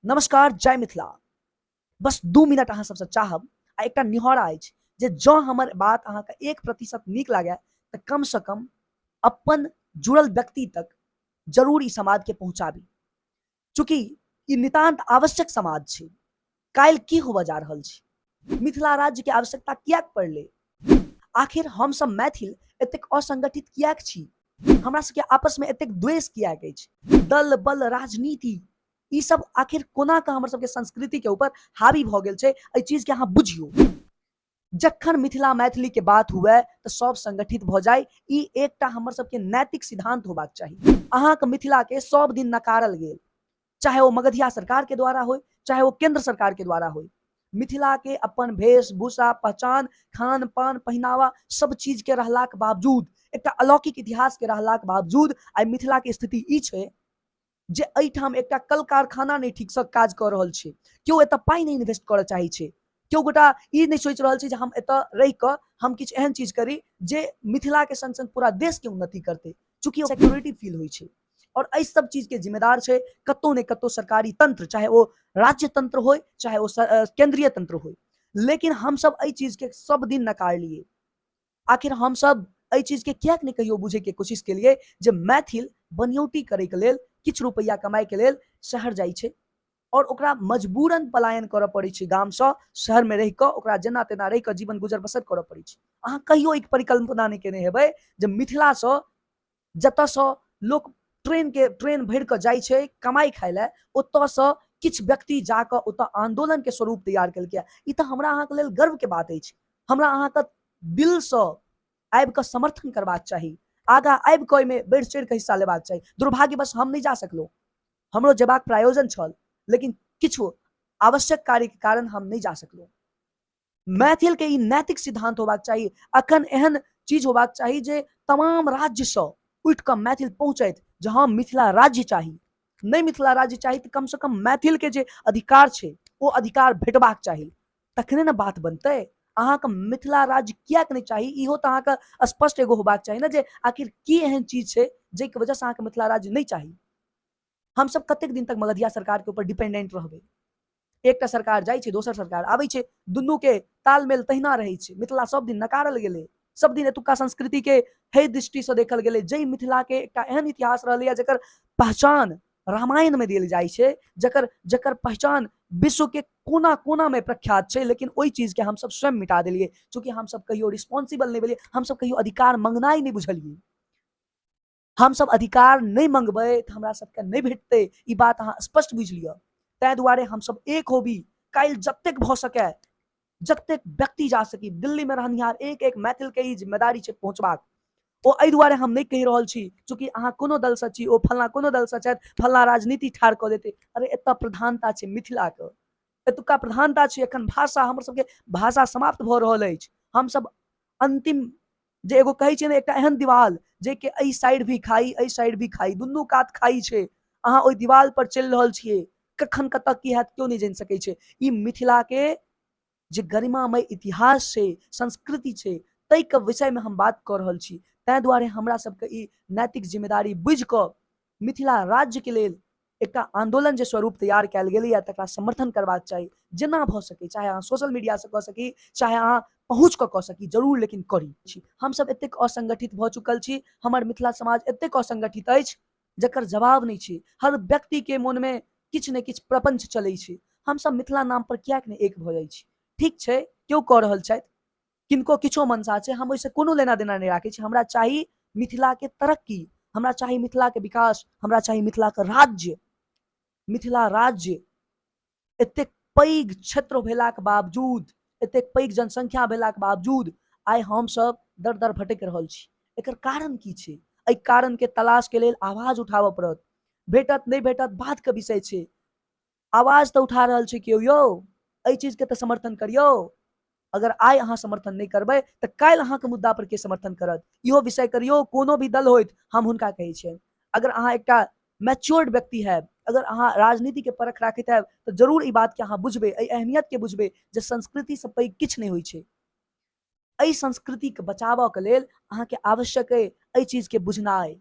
नमस्कार, जय मिथिला। बस 2 मिनट अहाँ सबसँ चाहब आ एकटा निहोरा अछि जे जँ हमर बात अहाँके 1% नीक लागए तऽ कमसँ कम अपन जुड़ल व्यक्ति तक जरूर ई समादके पहुँचाबी। चूँकि ई नितान्त आवश्यक समाद छै। काल्हि की होबऽ जा रहल छै? मिथिला राज्यके आवश्यकता किएक पड़लै? आखिर हमसब मैथिल एतेक असंगठित किएक छी? हमरा सबके आपसमे एतेक द्वेष किएक अछि? दल बल राजनीति ई सब आखिर कोना कऽ हमर सबके संस्कृति के ऊपर हावी भऽ गेल छै? एहि चीज के अहाँ बुझियौ। जखन मिथिला मैथिली के बात हुए तऽ सब संगठित भऽ जाय, ई एकटा हमर सबके नैतिक सिद्धांत होबाक चाही। अहाँके मिथिला के सब दिन नकारल गेल, चाहे ओ मगधिया सरकार के द्वारा होय, चाहे ओ केंद्र सरकार के द्वारा होय। मिथिला के अपन वेशभूषा, पहचान, खान पान, पहिनावा सब चीज के रहलाक बावजूद, एकटा अलौकिक इतिहास के रहलाक बावजूद आइ मिथिला के स्थिति ई छै जे एहिठाम एकटा कल कारखाना नहि ठीकसँ काज कऽ रहल छै, केओ एतऽ पाइ नहि इन्वेस्ट करऽ चाहै छै, केओ गोटा ई नहि सोचि रहल छै जे हम एतऽ रहि कऽ हम किछु एहन चीज करी जे मिथिलाके सङ्ग सङ्ग पूरा देशके उन्नति करतै। चूँकि सिक्योरिटी फील होइ छै और एहि सब चीजके जिम्मेदार छै कतौ ने कतौ सरकारी तंत्र, चाहे ओ राज्य तंत्र होय चाहे ओ केंद्रीय तंत्र होय। लेकिन हमसब एहि चीजके सब दिन नकारलियै। आखिर हमसब एहि चीजके किएक नहि कहियो बुझैके कोशिश केलियै जे मैथिल बनियौटी करैके लेल, किछु रुपैआ कमाइके लेल शहर जाइ छै और ओकरा मजबूरन पलायन करऽ पड़ै छै गामसँ, शहरमे रहि कऽ ओकरा जेना तेना रहि कऽ जीवन गुजर बसर करऽ पड़ै छै। अहाँ कहियो एक परिकल्पना नहि केने हेबै जे मिथिलासँ जतऽसँ लोक ट्रेनके ट्रेन भरि कऽ जाइ छै कमाइ खाइ लए, ओतऽसँ किछु व्यक्ति जाकऽ ओतऽ आन्दोलनके स्वरूप तैयार केलकै। ई तऽ हमरा अहाँके लेल गर्वके बात अछि। हमरा अहाँके दिलसँ आबि कऽ समर्थन करबाक चाही, आगाँ आबि कऽ एहिमे बढ़ि चढ़ि कऽ हिस्सा लेबाक चाही। दुर्भाग्यवश हम नहि जा सकलहुँ, हमरो जेबाक प्रायोजन छल, लेकिन किछु आवश्यक कार्यके कारण हम नहि जा सकलहुँ। मैथिल के ई नैतिक सिद्धांत होबाक चाही। अखन एहन चीज होबाक चाही जे तमाम राज्यसँ उठि कऽ मैथिल पहुँचथि जे हँ मिथिला राज्य चाही। नहि मिथिला राज्य चाही तऽ कमसँ कम मैथिल के जे अधिकार छै ओ अधिकार भेटबाक चाही, तखने ने बात बनतै। अहाँके मिथिला राज्य किएक नहि चाही इहो तऽ अहाँके स्पष्ट एगो होबाक चाही ने जे आखिर की एहन चीज छै जाहिके वजहसँ अहाँके मिथिला राज्य नहि चाही। हमसब कतेक दिन तक मगधिया सरकार के ऊपर डिपेंडेंट रहबै? एकटा सरकार जाइ छै, दोसर सरकार आबै छै, दुनू के तालमेल तहिना रहै छै। मिथिला सब दिन नकारल गेलै, सब दिन एतुका संस्कृति के हे दृष्टिसँ देखल गेलै। जाहि मिथिला के एकटा एहन इतिहास रहलैए जकर पहचान रामायण में देल जाइ छै, जकर जकर पहचान विश्व के कोना कोना में प्रख्यात छै, लेकिन ओहि चीज के हमसब स्वयं मिटा देलियै। चूँकि हमसब कहियो रिस्पॉन्सिबल नहि भेलियै, हमसब कहियो अधिकार मंगनाइ नहि बुझलियै। हमसब अधिकार नहि मंगबै तऽ हमरा सबके नहि भेटतै, ई बात अहाँ स्पष्ट बुझि लिअ। ताहि दुआरे हमसब एक होबी, काल्हि जतेक भऽ सकै जतेक व्यक्ति जा सकी, दिल्लीमे रहनिहार एक एक मैथिलके ई जिम्मेदारी छै पहुँचबाक। ओ एहि दुआरे हम नहि कहि रहल छी चूँकि अहाँ कोनो दलसँ छी, ओ फल्लाँ कोनो दलसँ छथि, फल्लाँ राजनीति ठाढ़ कऽ देतै। अरे एतऽ प्रधानता छै मिथिलाके, एतुक्का प्रधानता छै। एखन भाषा हमर सबके भाषा समाप्त भऽ रहल अछि। हमसब अंतिम जे एगो कहै छै ने एकटा एहन दिवाल जेके एहि साइड भी खाई एहि साइड भी खाई, दुनू कात खाई छै, अहाँ ओहि दिवाल पर चलि रहल छियै, कखन कतऽ की हैत केओ नहि जानि सकै छै। ई मिथिलाके जे गरिमामय इतिहास छै, संस्कृति छै, ताहिके विषयमे हम बात कऽ रहल छी। ताहि दुआरे हमरा सबके ई नैतिक जिम्मेदारी बुझि कऽ मिथिला राज्यके लेल एकटा आंदोलन जे स्वरूप तैयार कयल गेलैए तकरा समर्थन करबाक चाही, जेना भऽ सकै, चाहे अहाँ सोशल मीडियासँ कऽ सकी, चाहे अहाँ पहुँच कऽ कऽ सकी, जरूर लेकिन करी। हमसब एतेक असंगठित भऽ चुकल छी, हमर मिथिला समाज एतेक असंगठित अछि जकर जवाब नहि छै। हर व्यक्तिके मोनमे किछु ने किछु प्रपंच चलै छै। हमसब मिथिला नाम पर किएक नहि एक भऽ जाइ छी? ठीक छै, केओ कऽ रहल छथि, किनको किछो मनसा छै, हम ओहिसँ कोनो लेना देना नहि राखै छी। हमरा चाही मिथिलाके तरक्की, हमरा चाही मिथिलाके विकास, हमरा चाही मिथिलाके राज्य। मिथिला राज्य एतेक पैघ क्षेत्र भेलाके बावजूद, एतेक पैघ जनसंख्या भेलाके बावजूद आइ हमसब दर दर भटकि रहल छी। एकर कारण की छै? एहि कारणके तलाशके लेल आवाज उठाबऽ पड़त। भेटत नहि भेटत बादके विषय छै, आवाज तऽ उठा रहल छै केओ यौ, एहि चीजके तऽ समर्थन करियौ। अगर आइ अहाँ समर्थन नहि करबै तऽ काल्हि अहाँके मुद्दा पर के समर्थन करत? इहो विषय करियौ। कोनो भी दल होइत, हम हुनका कहै छियनि, अगर अहाँ एकटा मैच्योर्ड व्यक्ति हैब, अगर अहाँ राजनीतिके परख राखैत हैब, तऽ जरूर ई बातके अहाँ बुझबै, एहि अहमियतके बुझबै जे संस्कृतिसँ पैघ किछु नहि होइ छै। एहि संस्कृतिके बचाबऽके लेल अहाँके आवश्यक अइ एहि चीजके बुझनाइ।